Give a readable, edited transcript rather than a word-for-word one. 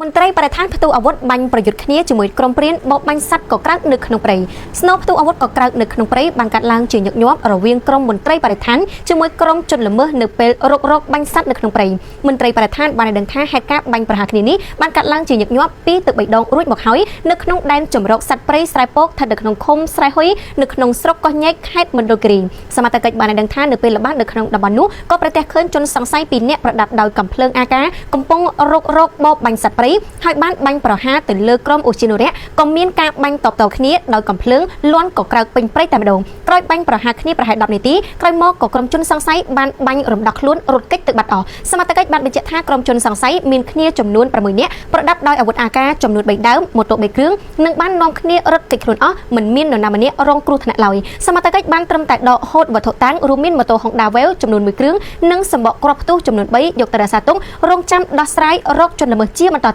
មន្ត្រីបរិស្ថានផ្ទុះអាវុធបាញ់ប្រយុទ្ធគ្នាជាមួយក្រុមព្រានបបបាញ់សត្វកក្រើកនៅក្នុងព្រៃស្នូផ្ទុះអាវុធកក្រើកនៅក្នុងព្រៃបានកាត់ឡើងជាញឹកញាប់រវាងក្រុមមន្ត្រីបរិស្ថានជាមួយក្រុមជនល្មើសនៅពេលរករកបាញ់សត្វនៅក្នុងព្រៃមន្ត្រីបរិស្ថានបានឲ្យដឹងថាហេតុការណ៍បាញ់ប្រហារគ្នានេះបានកាត់ឡើងជាញឹកញាប់2ទៅ3ដងរួចមកហើយនៅក្នុងដែនជម្រកសត្វព្រៃស្រែពកស្ថិតនៅក្នុងឃុំស្រែហ៊ុយនៅក្នុងស្រុកកោះញែកខេត្តមណ្ឌលគិរីសមត្ថកិច្ចបានឲ្យដឹងថានៅពេលល្បាតនៅក្នុងតំបន់នោះក៏ប្រទះឃើញជនសង្ស័យពីរនាក់ប្រដាប់ដោយកាំភ្លើងអាកាកំពុងរករកបបបាញ់សត្វព្រៃហើយបានបាញ់ប្រហារទៅលើក្រុមឧទ្យានុរក្សក៏មានការបាញ់តបតគ្នាដោយកាំភ្លើងលាន់កក្រើកពេញព្រៃតែម្ដងក្រោយបាញ់ប្រហារគ្នាប្រហែល10នាទីក្រោយមកក៏ក្រុមជនសង្ស័យបានបាញ់រំដោះខ្លួនរត់គេចទៅបាត់អស់សមត្ថកិច្ចបានបញ្ជាក់ថាក្រុមជនសង្ស័យមានគ្នាចំនួន6នាក់ប្រដាប់ដោយអាវុធអាកាចំនួន3ដើមម៉ូតូ3គ្រឿងនិងបាននាំគ្នារត់គេចខ្លួនអស់មិនមាននរណាម្នាក់រងគ្រោះថ្នាក់ឡើយសមត្ថកិច្ចបានត្រឹមតែដកហូតវត្ថុតាងរួមមានម៉ូតូ Honda Wave ចំនួន1គ្រឿងនិងសម្បកគ្រាប់ផ្ទុះចំនួន3យកទៅរក្សាទុករងចាំដោះស្រាយរកជនល្មើសជាបន្ត